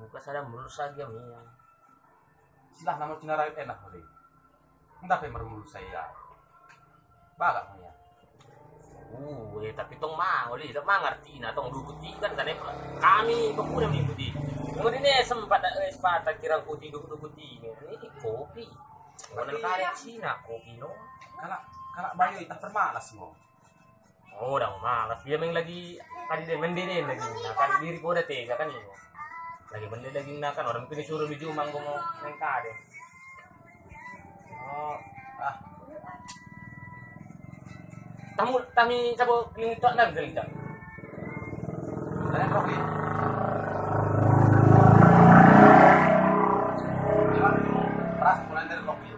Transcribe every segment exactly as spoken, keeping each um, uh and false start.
Buka sada mulus lagi ya, Miang. Silah namo cinara enak kali. Nda pe mermulus saya. Bagak mo ia. Uh, eh, tapi tong mau li, dak mangartina tong dukut i kan, kan kami pekuna minggu di. Ngodi ne sempat, eh, sepatah kirang kuti dukut-dukut i. Ini kopi. Ngonen kare Cina kopi no. Kalak, kalak Bayu itah permalas ngo. Oh, dang malas. Dia main lagi tadi de, mende de lagi. Nah, kan diri ko da tega kan ini. Lagi mende lagi, nah kan orang pini suruh di jumang ko main kade. Oh, ah. Tamu, tami sabo ini tok nang gereja. Saya kopi. Ras mulai dari kopi.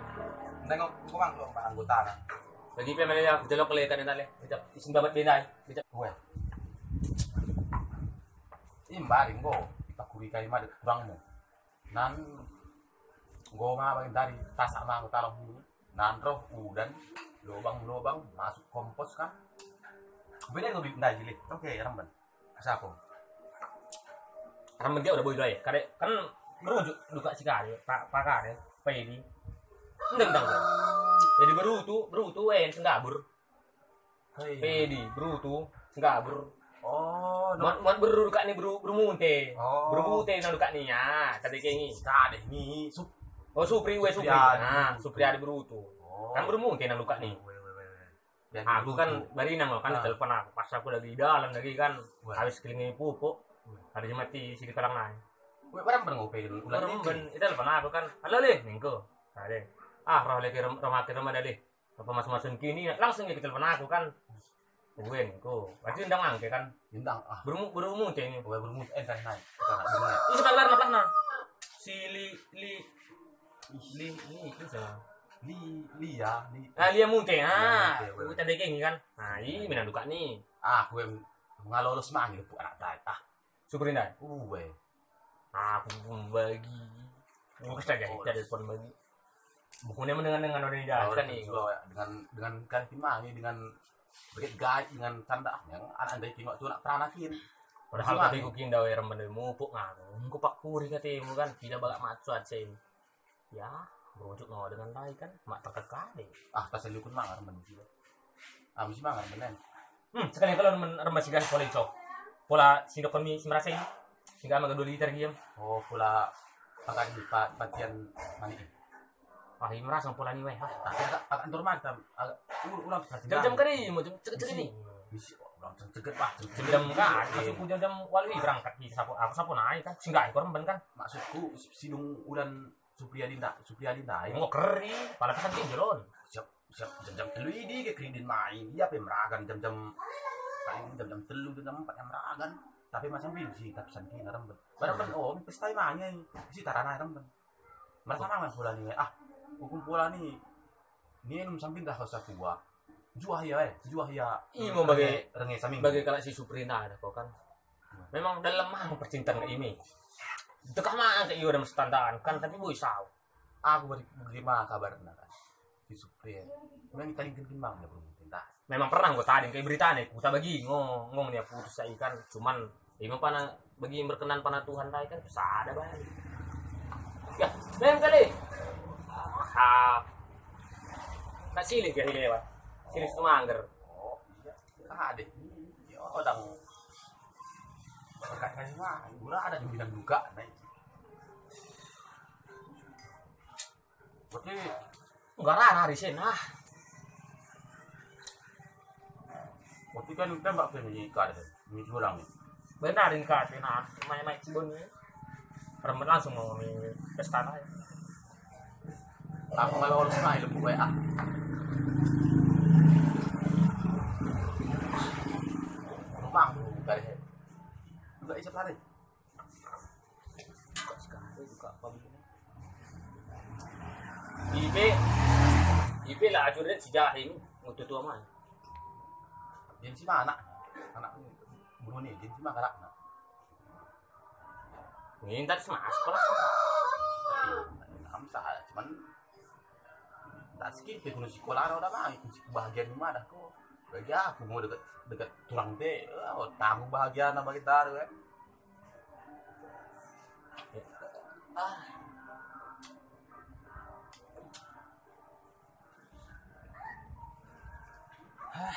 Tengok, gua mang anggota. Lagi pe mele aku jelok le kan tale. Kejap, isin babat benai. Kejap. Weh. Imbaring go. Pakuri kai made kurangmu. Nan go ma bagendari tasak ma talong dulu. Nan roh udan, lobang-lobang, masuk kompos kan. Beda go ndai jili. Oke, remben. Asa ko. Remben dia udah boy doy. Kade kan merujuk duka si kade, pa, pa kade, Pedi. Ndeng dang. Pedi berutu, berutu en senggabur. Hei. Pedi, berutu, senggabur. Oh, no. Muat, muat beru duka ni beru, beru munte. Oh. Beru munte nang duka ni, ya, tadi kengi. Kade ni, Sup-, oh, Supri, we Supri. Supriadi. Ah, Supriadi berutu. Oh. Kan beru munte nang duka ni. Weh, weh, weh, weh. Aku kan barinang lo kan, ah, telepon aku. Pas aku lagi dalan lagi kan, weh, habis kelingi pupuk. Ada jemati si di kalang nai. Weh, barang pernah ngopi dulu. Barang ben, itu telepon aku kan. Halo, Le, ningku. Ade. Ah, roh lagi rom-, roh akhir rom ada, Le. Apa mas-masun kini, langsung dia telepon aku kan. Gue ningku. Berarti ndang angke kan? Ndang, ah. Beru mu-, beru munte ni. Gue beru munte, eh, ndang nai. Ndang nai. Ini sebelah, sebelah, nah. Si Li, Li, Li, Li, ini siapa? Li, Lia, Li. Ah, Lia munte, ah. Lia munte, weh. Gue tadi kengi kan. Nah, ini mina duka ni. Ah, gue ngalolos mangi lepuk anak dai. Ah. Supri ndai. Uwe. Aku pun bagi. Aku saja kita telepon bagi. Bukannya mendengar-dengar orang dah kan ni. Dengan, dengan kan timbangi, dengan begit gait, dengan tanda, ah, yang anak ndai kino tu nak peranakin. Padahal tadi ku kinda we remben mupuk nganu. Engko pakuri katemu kan, tidak bagak maksud saya. Ya, berujuk no dengan lain kan, mak tertekan deh. Ah, taseliukun mangar men sida. Ah, mesti mangar men. Hmm, sekali kalau men rembas sigas pola icok. Pola sindok kami si merasa ini. Sehingga maga dua liter giam. Oh, pola pakan pa-, patian mani. Ah, ini merasa pola ni weh. Ah, tapi agak, agak normal kita. Agak u-, ulang jam-jam kari, mau jam ceket-ceket ini. Misi, oh, ulang jam ceket, wah, jam ceket. Jam-jam kan, masuk ku jam-jam walu berangkat di sapo, aku sapo naik kan. Singgah ikor men kan. Maksudku sidung ulan Supriadi nda, Supriadi nda, ayo. Ngo keri, pala pesan pinjol on. Siap, siap jam-jam tellu idi ke kridin main. Ia pe meragan jam-jam, paling jam-jam tellu, jam-jam empat yang meragan. Tapi macam bing si, tapi santi narem ben. Barang ben, oh, pesta mangi, si tarana narem ben. Merasa mangan pola ni, ah, hukum pola ni, ni enum samping dah kau sakua. Juah ia, eh, juah ia. Imo bage, renge saming. Bage kalak si Suprina ada kau kan. Memang dalam mah percintaan ini. Dekah mah angke iyo ada mestandaan kan, tapi boi sau. Aku beri, beri ma kabarna kan. Si Supri. Memang tadi genting mang ya, bro, cinta. Memang pernah gua tadi kayak berita nih, gua bagi ngong, ngong nih putus saya kan. Cuman, ini pana bagi berkenan pana Tuhan tadi kan, sada bae. Ya, memang kali. Ah, tak silih kali lewat. Silih semangger. Oh, iya. Kade. Ya, odang. Kakak saya mah, gula ada di bidang duka, nah. Berarti nggak rana hari sen, ah. Berarti kan tembak ke ni kade, ni jurang ni. Benar ini kade, nah, main-main cibon ni. Rembet langsung mau mi pesta lah. Aku malah olos main lepuk W A. Rumah, dari. Juga isap lari. Buka sekali, buka apa begini? Ipe, ipe lah ajuren si Jahing, ngutu tua mana? Jadi si mana? Anak bunuh ni, jadi si mana anak? Minta semas, kok. Am salah, cuman tak sikit pe kuno sikola, ora bang, kunci kebahagiaan rumah dah kok. Bagi aku mau deket, deket turang te, oh, tanggung bahagiana bagi taruh, eh. Ya, Ah. Hah.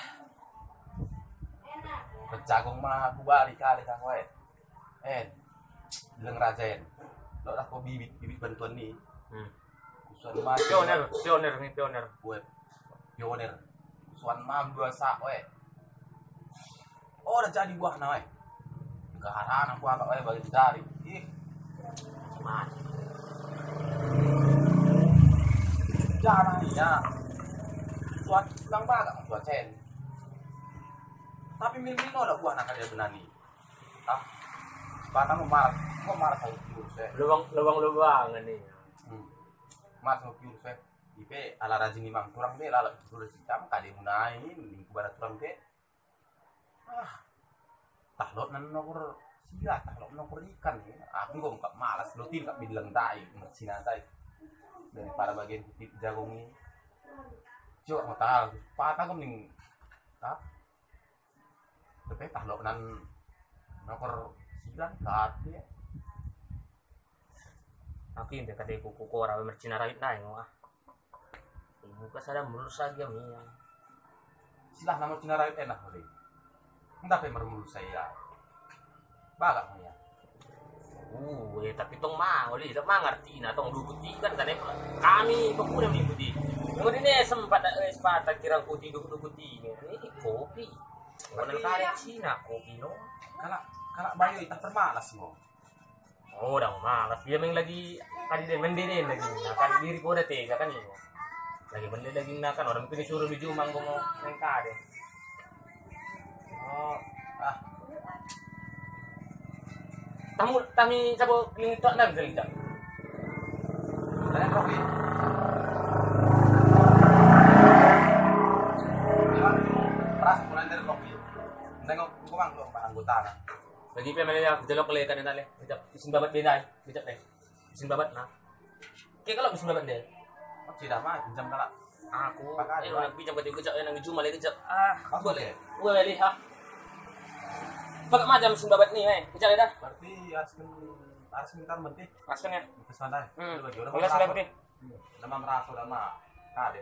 Pejagong ma kubali kade kanggo e. En. Bilang raja en. Lot dah ko bibit, bibit bantuan ni. Hmm. Kusuan ma. Pioner, pioner ni, pioner. Web. Pioner. Kusuan ma dua sak e. Oda jadi buahna e. Keharan aku agak e bagi jari. Ih. Mati. Jarang ia. Tuan pulang bagak tuan sen. Tapi mil-mil oda buahna kade benani. Ah. Patang malas, kok malas aku piur se. Lubang, lubang-lubangan ni. Hmm. Malas aku piur se. Ipe ala rajin imang turang de lalap piur se. Kamu kade munai ni, ni kubara turang de. Ah, tah lot nan nokor sira, tah lot nokor ikan ya. Aku enggo kap malas, lot in kap bilang dai, mersina dai. Daripada bagian putih jagong ini. Coba mau tahu, patah kau mending, ah, tapi tah lot nan nokor sira, kat ya. Aku imbe kade ku kukora we mersina rait dai ngo ah. Ibuka sada mulus lagi am ia. Silah na mersina rait enak mode. Enda pe mermulus saya. Bagak mo ia. Uh, eh, tapi tong mangoli, dak mangartina tong dukut ikan kan, eh, kami pekuna mengikuti. Kemudian eh, sempat eh, sepatah kirang kuti dukut-dukut ini. Ini kopi. Warna kare Cina kopi no. Kalak, kalak bayo itah permalas ngo. Oh, dang malas. Dia meng lagi kadi de mende de lagi. Nah, kan diri ko da tega kan ini. Lagi mende lagi nah kan orang mungkin disuruh di jumang ko mau meng kade. Oh, ah. Tamu tami sabo ini tak nang gereja. Saya kopi. Ras mulai dari kopi. Tengok kumang lo anggota. Lagi pe mele aku jelok le kan tale. Kejap isin babat bendai. Kejap deh. Isin babat nah. Ke kalau isin babat deh. Tidak mah pinjam kalak. Aku. Pakai eh, orang pinjam kejap kejap eh, nang jumah le kejap. Ah, boleh. Boleh ha. Pakai macam isin babat ni eh. Kejap dah. Berarti harus harus minta menti. Harus kan ya. Pesan dai. Hmm. Kalau isin babat ni. Nama merasa udah mah. Kade.